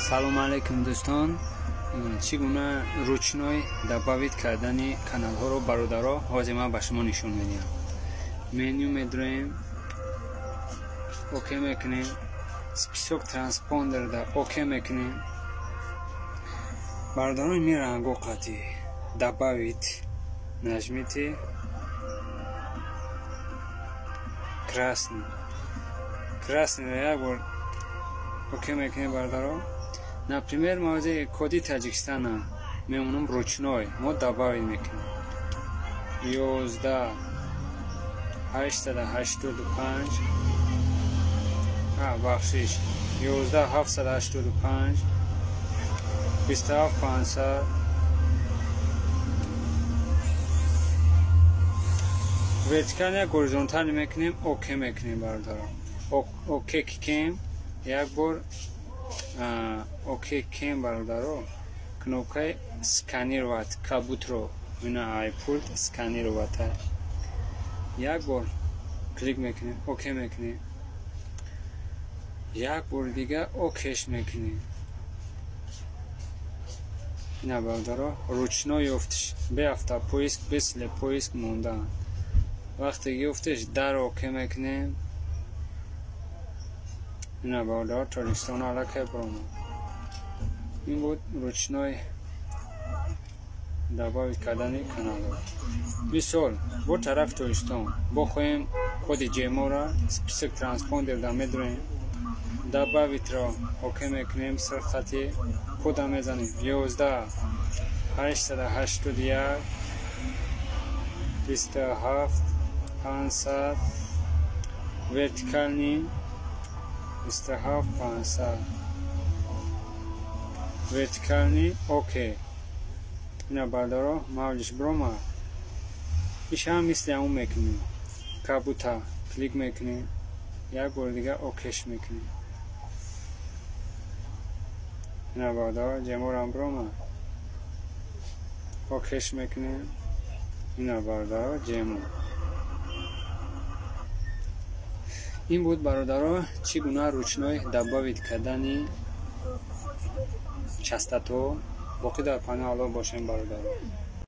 Салом алейкум дӯстон. Чӣ гуна ручной добавить кардани каналҳоро бародаро ҳозир ман ба шумо нишон медиҳам. Меню медроем, окей мекунем, список транспондер да окей мекунем. Бародарон, ми ранго қати добавить нажмите красный. Красный як бор окей мекунем бародаро. Например, мо ҳозир коди Таҷикистана мемонам ручной, мо добавить мекунем. 11 885, бахшиш, 11 785 27 500 вертикально горизонтально мекунем, окей мекунем бародаро. Окей кикем, як бор окей кем бародаро, кнопкаи сканировать кабутро ина ай пульт сканировать як бор клик мекунем, окей мекунем, як бор дига окейш мекунем. Ина бародаро, ручной ёфтиш, бе автопоиск, бе слепоиск мондан. Вақте ёфтиш дар окей мекунем. Ина бародаро, Тоҷикистон аллакай баромад. Ин буд ручной добавить кардани каналҳо. Мисол, бо тарафи Тоҷикистон бо хоҳем коди ҷемора список транспондер да медроем, добавитро окей мекунем, сирхати кода мезанем 11 881 27 500 вертикальный 27 500 вертикальный окей. Ина бародаро, мавҷиш брома. Иш ҳам мисли ҳамон мекунем. Кабута клик мекунем, як бор дига окейш мекунем. Ина бародаро, ҷеморам брома, окейш мекунем. Ина бародаро, ҷемор. Ин буд бародаро, чӣ гуна ручной добавить кардани частото. Боқӣ дар паноҳи Аллоҳ бошем бародаро.